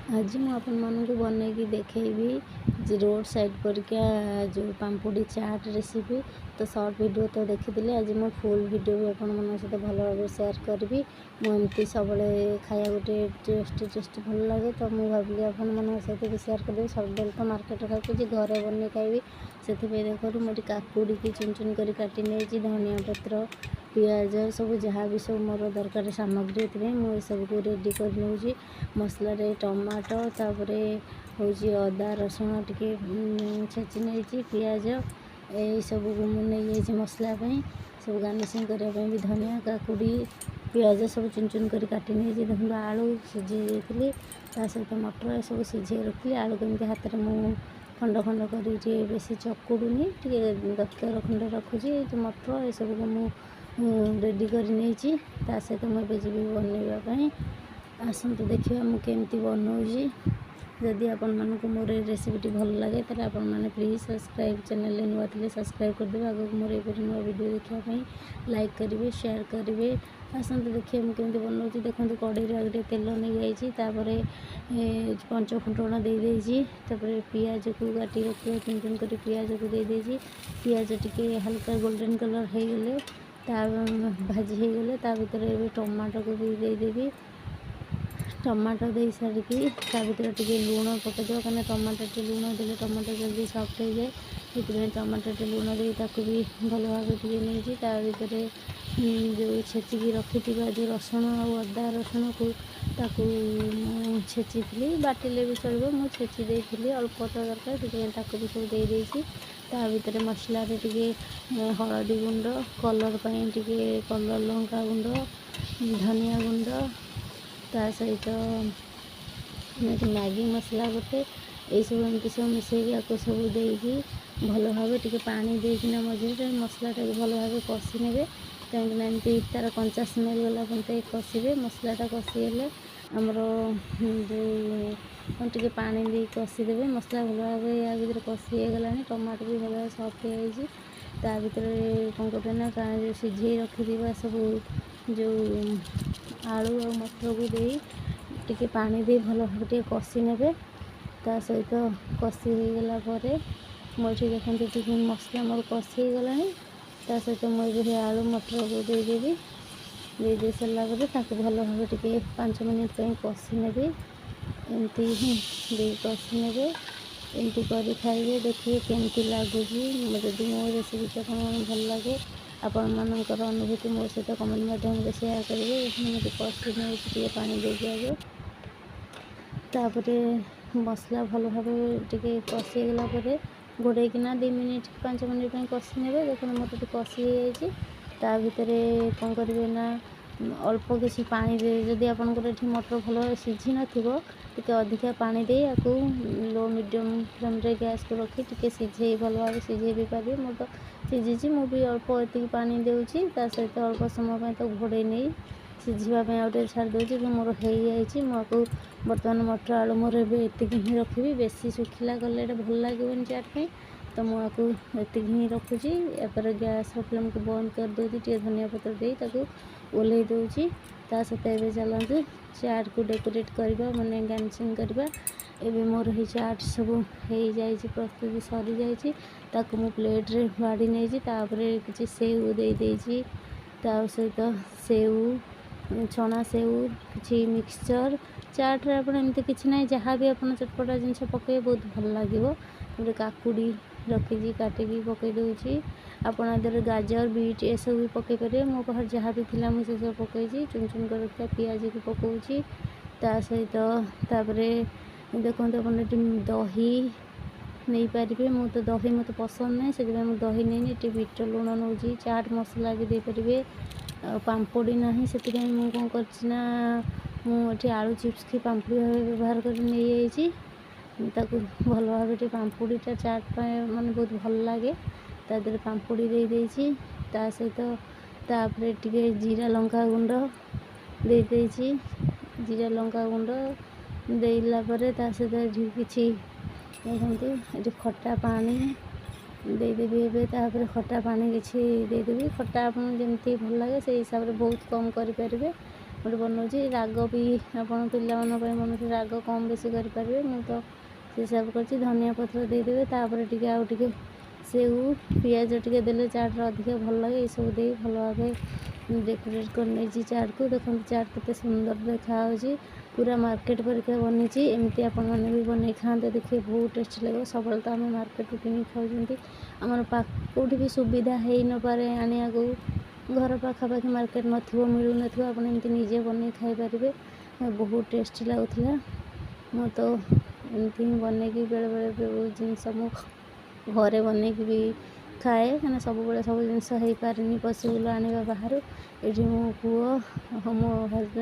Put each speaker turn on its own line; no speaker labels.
ଆଜି ମୁଁ ଆପଣମାନଙ୍କୁ ବନେଇକି ଦେଖେଇବି ଯେ ରୋଡ଼ ସାଇଡ଼୍ ପରିକା ଯେଉଁ ପାମ୍ପୁଡ଼ି ଚାଟ୍ ରେସିପି। ତ ସର୍ଟ ଭିଡ଼ିଓ ତ ଦେଖିଥିଲେ, ଆଜି ମୁଁ ଫୁଲ୍ ଭିଡ଼ିଓ ବି ଆପଣମାନଙ୍କ ସହିତ ଭଲ ଭାବରେ ସେୟାର କରିବି। ମୁଁ ଏମିତି ସବୁବେଳେ ଖାଇବାକୁ ଟିକେ ଟେଷ୍ଟି ଟେଷ୍ଟି ଭଲ ଲାଗେ, ତ ମୁଁ ଭାବିଲି ଆପଣମାନଙ୍କ ସହିତ ବି ସେୟାର କରିଦେବି। ସବୁବେଳେ ତ ମାର୍କେଟରେ ଖାଉଛି, ଘରେ ବନେଇ ଖାଇବି। ସେଥିପାଇଁ ଦେଖନ୍ତୁ, ମୁଁ ଏଠି କାକୁଡ଼ିକି ଚୁନ ଚୁନ କରି କାଟି ନେଇଛି, ଧନିଆ ପତ୍ର, ପିଆଜ, ସବୁ ଯାହା ବି ସବୁ ମୋର ଦରକାର ସାମଗ୍ରୀ, ଏଥିପାଇଁ ମୁଁ ଏସବୁକୁ ରେଡ଼ି କରି ନେଉଛି। ମସଲାରେ ଟମାଟୋ, ତାପରେ ହେଉଛି ଅଦା ରସୁଣ ଟିକେ ଛେଚି ନେଇଛି, ପିଆଜ, ଏଇସବୁକୁ ମୁଁ ନେଇଯାଇଛି ମସଲା ପାଇଁ। ସବୁ ଗାର୍ନିସିଂ କରିବା ପାଇଁ ବି ଧନିଆ, କାକୁଡ଼ି, ପିଆଜ ସବୁ ଚୁନ ଚୁନ କରି କାଟି ନେଇଛି। ଦେଖନ୍ତୁ, ଆଳୁ ସିଝେଇ ଦେଇଥିଲି, ତା ସହିତ ମଟର ଏସବୁ ସିଝେଇ ରଖିଲି। ଆଳୁକୁ ଏମିତି ହାତରେ ମୁଁ ଖଣ୍ଡ ଖଣ୍ଡ କରି, ଟିକେ ବେଶୀ ଚକୁଡ଼ୁନି, ଟିକେ ଦରକାର ଖଣ୍ଡ ରଖୁଛି। ମଟର ଏସବୁକୁ ମୁଁ ରେଡ଼ି କରି ନେଇଛି। ତା ସହିତ ମୁଁ ଏବେ ଯିବି ବନେଇବା ପାଇଁ। ଆସନ୍ତୁ ଦେଖିବା ମୁଁ କେମିତି ବନଉଛି। ଯଦି ଆପଣମାନଙ୍କୁ ମୋର ଏ ରେସିପିଟି ଭଲ ଲାଗେ, ତାହେଲେ ଆପଣମାନେ ପ୍ଲିଜ୍ ସବସ୍କ୍ରାଇବ୍, ଚ୍ୟାନେଲରେ ନୂଆ ଥିଲେ ସବସ୍କ୍ରାଇବ୍ କରିଦେବେ ଆଗକୁ ମୋର ଏପରି ନୂଆ ଭିଡ଼ିଓ ଦେଖିବା ପାଇଁ। ଲାଇକ୍ କରିବେ, ସେୟାର କରିବେ। ଆସନ୍ତୁ ଦେଖିବା ମୁଁ କେମିତି ବନଉଛି। ଦେଖନ୍ତୁ, କଢ଼େଇରେ ଆଗେ ଟିକେ ତେଲ ନେଇଯାଇଛି, ତାପରେ ପଞ୍ଚ ଫୁଟଣ ଦେଇଦେଇଛି, ତାପରେ ପିଆଜକୁ କାଟି ରଖିବା ଚୁନ ଚୁନ କରି ପିଆଜକୁ ଦେଇଦେଇଛି। ପିଆଜ ଟିକେ ହାଲକା ଗୋଲ୍ଡେନ୍ କଲର୍ ହେଇଗଲେ, ତା ଭାଜି ହେଇଗଲେ, ତା ଭିତରେ ଏବେ ଟମାଟୋକୁ ବି ଦେଇଦେବି। ଟମାଟୋ ଦେଇ ସାରିକି ତା ଭିତରେ ଟିକେ ଲୁଣ ପକାଇଦେବ, କାହିଁକିନା ଟମାଟୋ ଟିକେ ଲୁଣ ଦେଲେ ଟମାଟୋ ଜଲ୍ଦି ସଫ୍ଟ ହେଇଯାଏ। ସେଥିପାଇଁ ଟମାଟୋ ଟିକେ ଲୁଣ ଦେଇ ତାକୁ ବି ଭଲ ଭାବେ ଟିକେ ନେଇଛି। ତା ଭିତରେ ଯେଉଁ ଛେଚିକି ରଖିଥିବା ଯେଉଁ ରସୁଣ ଆଉ ଅଦା ରସୁଣକୁ, ତାକୁ ମୁଁ ଛେଚିଥିଲି, ବାଟିଲେ ବି ଚଳିବ, ମୁଁ ଛେଚି ଦେଇଥିଲି, ଅଳ୍ପ ତ ଦରକାର, ସେଥିପାଇଁ ତାକୁ ବି ସବୁ ଦେଇଦେଇଛି। ତା ଭିତରେ ମସଲାରେ ଟିକେ ହଳଦୀ ଗୁଣ୍ଡ, କଲର୍ ପାଇଁ ଟିକେ କଲର୍ ଲଙ୍କା ଗୁଣ୍ଡ, ଧନିଆ ଗୁଣ୍ଡ, ତା ସହିତ ମ୍ୟାଗି ମସଲା ଗୋଟେ, ଏଇସବୁ ଏମିତି ସବୁ ମିଶାଇକି ଆକୁ ସବୁ ଦେଇକି ଭଲ ଭାବେ ଟିକେ ପାଣି ଦେଇକିନା ମଝିରେ ମସଲାଟାକୁ ଭଲ ଭାବେ କଷି ନେବେ। କାହିଁକିନା ଏମିତି ତା'ର କଞ୍ଚା ସ୍ମେଲ୍ ଗଲା ପର୍ଯ୍ୟନ୍ତ କଷିବେ। ମସଲାଟା କଷିଗଲେ ଆମର ଯେଉଁ ଟିକେ ପାଣି ଦେଇ କଷିଦେବେ। ମସଲା ଭଲ ଭାବେ ୟା ଭିତରେ କଷି ହେଇଗଲାଣି, ଟମାଟୋ ବି ଭଲ ଭାବେ ସଫ୍ଟ ହେଇଯାଇଛି। ତା ଭିତରେ କ'ଣ କରିବେ ନା, ଯେଉଁ ସିଝେଇ ରଖିଥିବା ସବୁ ଯେଉଁ ଆଳୁ ଆଉ ମଟରକୁ ଦେଇ ଟିକେ ପାଣି ଦେଇ ଭଲ ଭାବେ ଟିକେ କଷି ନେବେ। ତା ସହିତ କଷି ହେଇଗଲା ପରେ ମୁଁ ଏଠି ଦେଖନ୍ତୁ, ଟିକେ ମସଲା ମୋର କଷି ହେଇଗଲାଣି। ତା ସହିତ ମୁଁ ଏବେ ଆଳୁ ମଟରକୁ ଦେଇଦେବି। ଦେଇଦେଇ ସାରିଲା ପରେ ତାକୁ ଭଲ ଭାବେ ଟିକେ 5 ମିନିଟ୍ ପାଇଁ କଷି ନେବି। ଏମିତି ହିଁ ଦେଇ କଷି ନେବେ। ଏମିତି କରି ଖାଇବେ, ଦେଖିବେ କେମିତି ଲାଗୁଛି। ଯଦି ମୋ ରେସିପିଟି ଆପଣମାନଙ୍କୁ ଭଲ ଲାଗେ, ଆପଣମାନଙ୍କର ଅନୁଭୂତି ମୋ ସହିତ କମେଣ୍ଟ ମାଧ୍ୟମରେ ସେୟାର କରିବେ। ମୁଁ ଟିକେ କଷି ନେଉଛି ଟିକେ ପାଣି ଦେଇକି ଆଗେ। ତାପରେ ମସଲା ଭଲ ଭାବେ ଟିକେ କଷି ହେଇଗଲା ପରେ ଘୋଡ଼େଇକିନା 2 ମିନିଟ୍ 5 ମିନିଟ୍ ପାଇଁ କଷି ନେବେ। ଦେଖନ୍ତୁ, ମୋର ଟିକେ କଷି ହେଇଯାଇଛି। ତା ଭିତରେ କ'ଣ କରିବେ ନା, ଅଳ୍ପ କିଛି ପାଣି ଦେଇ, ଯଦି ଆପଣଙ୍କର ଏଠି ମଟର ଭଲ ଭାବେ ସିଝି ନଥିବ, ଟିକେ ଅଧିକା ପାଣି ଦେଇ ଆକୁ ଲୋ ମିଡ଼ିୟମ୍ ଫ୍ଲେମ୍ରେ ଗ୍ୟାସ୍କୁ ରଖି ଟିକେ ସିଝେଇ, ଭଲ ଭାବେ ସିଝେଇ ବି ପାରିବେ। ମୁଁ ତ ସିଝିଛି, ମୁଁ ବି ଅଳ୍ପ ଏତିକି ପାଣି ଦେଉଛି। ତା ସହିତ ଅଳ୍ପ ସମୟ ପାଇଁ ତାକୁ ଘୋଡ଼େଇ ନେଇ ସିଝିବା ପାଇଁ ଆଉ ଟିକେ ଛାଡ଼ି ଦେଉଛି। ମୋର ହେଇଯାଇଛି। ମୁଁ ଆକୁ ବର୍ତ୍ତମାନ ମଟର ଆଳୁ ମୋର ଏବେ ଏତିକି ହିଁ ରଖିବି। ବେଶୀ ଶୁଖିଲା କଲେ ଏଇଟା ଭଲ ଲାଗିବନି ଚାଟ୍ ପାଇଁ, ତ ମୁଁ ଆକୁ ଏତିକି ହିଁ ରଖୁଛି। ଏପରେ ଗ୍ୟାସ୍ର ଫ୍ଲେମ୍କୁ ବନ୍ଦ କରିଦେଉଛି, ଟିକେ ଧନିଆ ପତ୍ର ଦେଇ ତାକୁ ଓହ୍ଲେଇ ଦେଉଛି। ତା ସହିତ ଏବେ ଚାଲନ୍ତୁ ଚାଟ୍କୁ ଡେକୋରେଟ୍ କରିବା, ମାନେ ଗାର୍ନିସିଂ କରିବା। ଏବେ ମୋର ଏଇ ଚାଟ୍ ସବୁ ହେଇଯାଇଛି, ପ୍ରସ୍ତୁତି ସରିଯାଇଛି। ତାକୁ ମୁଁ ପ୍ଲେଟ୍ରେ ବାଢ଼ି ନେଇଛି। ତାପରେ କିଛି ସେଉ ଦେଇଦେଇଛି, ତା ସହିତ ସେଉ, ଛଣା ସେଉ, କିଛି ମିକ୍ସଚର୍। ଚାଟ୍ରେ ଆପଣ ଏମିତି କିଛି ନାହିଁ, ଯାହା ବି ଆପଣ ଚଟପଟା ଜିନିଷ ପକାଇବେ, ବହୁତ ଭଲ ଲାଗିବ। ଗୋଟେ କାକୁଡ଼ି ରଖିଛି, କାଟିକି ପକାଇ ଦେଉଛି। ଆପଣ ଏଥିରେ ଗାଜର, ବିଟ୍ ଏସବୁ ବି ପକାଇ ପାରିବେ। ମୋ ପାଖରେ ଯାହା ବି ଥିଲା, ମୁଁ ସେସବୁ ପକାଇଛି। ଚୁନ ଚୁନ କରି ରଖିଥିବା ପିଆଜକୁ ପକାଉଛି ତା ସହିତ। ତାପରେ ଦେଖନ୍ତୁ, ଆପଣ ଏଠି ଦହି ନେଇପାରିବେ। ମୁଁ ତ ଦହି ମୋତେ ପସନ୍ଦ ନାହିଁ, ସେଥିପାଇଁ ମୁଁ ଦହି ନେଇନି। ଏଠି ବିଟ ଲୁଣ ନେଉଛି, ଚାଟ୍ ମସଲା ବି ଦେଇପାରିବେ। ଆଉ ପାମ୍ପୁଡ଼ି ନାହିଁ, ସେଥିପାଇଁ ମୁଁ କ'ଣ କରିଛି ନା, ମୁଁ ଏଠି ଆଳୁ ଚିପ୍ସ କି ପାମ୍ପୁଡ଼ି ଭାବେ ବ୍ୟବହାର କରି ନେଇଯାଇଛି ତାକୁ ଭଲ ଭାବେ। ଟିକେ ପାମ୍ପୁଡ଼ିଟା ଚାଟ୍ ପାଇଁ ମାନେ ବହୁତ ଭଲ ଲାଗେ। ତା ଦେହରେ ପାମ୍ପୁଡ଼ି ଦେଇଦେଇଛି। ତା ସହିତ ତାପରେ ଟିକେ ଜିରା ଲଙ୍କା ଗୁଣ୍ଡ ଦେଇଦେଇଛି। ଜିରା ଲଙ୍କା ଗୁଣ୍ଡ ଦେଇଲା ପରେ ତା ସହିତ ଏଠି କିଛି ଦେଖନ୍ତୁ, ଏଠି ଖଟା ପାଣି ଦେଇଦେବି ଏବେ। ତାପରେ ଖଟା ପାଣି କିଛି ଦେଇଦେବି। ଖଟା ଆପଣଙ୍କୁ ଯେମିତି ଭଲ ଲାଗେ, ସେଇ ହିସାବରେ ବହୁତ କମ୍ କରିପାରିବେ। ଗୋଟେ ବନାଉଛି। ରାଗ ବି ଆପଣ ପିଲାମାନଙ୍କ ପାଇଁ ବନାଉଛି, ରାଗ କମ୍ ବେଶୀ କରିପାରିବେ। ମୁଁ ତ ସେ ହିସାବ କରିଛି। ଧନିଆ ପତ୍ର ଦେଇଦେବେ। ତାପରେ ଟିକେ ଆଉ ଟିକେ ସେଉ, ପିଆଜ ଟିକେ ଦେଲେ ଚାଟ୍ର ଅଧିକ ଭଲ ଲାଗେ। ଏସବୁ ଦେଇ ଭଲ ଭାବେ ଡେକୋରେଟ୍ କରିନେଇଛି ଚାଟ୍କୁ। ଦେଖନ୍ତୁ, ଚାଟ୍ କେତେ ସୁନ୍ଦର ଦେଖାହେଉଛି, ପୁରା ମାର୍କେଟ ପରିକା ବନିଛି। ଏମିତି ଆପଣମାନେ ବି ବନେଇ ଖାଆନ୍ତେ, ଦେଖିବେ ବହୁତ ଟେଷ୍ଟି ଲାଗିବ। ସବୁବେଳେ ତ ଆମେ ମାର୍କେଟରୁ କିଣିକି ଖାଉଛନ୍ତି। ଆମର କେଉଁଠି ବି ସୁବିଧା ହେଇନପାରେ ଆଣିବାକୁ, ଘର ପାଖାପାଖି ମାର୍କେଟ ନଥିବ, ମିଳୁନଥିବ, ଆପଣ ଏମିତି ନିଜେ ବନେଇ ଖାଇପାରିବେ। ବହୁତ ଟେଷ୍ଟି ଲାଗୁଥିଲା। ମୁଁ ତ ଏମିତି ହିଁ ବନେଇକି ବେଳେବେଳେ ବହୁତ ଜିନିଷ ମୁଁ ଘରେ ବନେଇକି ବି ଖାଏ, କାହିଁକିନା ସବୁବେଳେ ସବୁ ଜିନିଷ ହେଇପାରେନି ପସିବୁଲ୍ ଆଣିବା ବାହାରୁ। ଏଇଠି ମୋ ପୁଅ, ମୋ ହଜବେଣ୍ଡ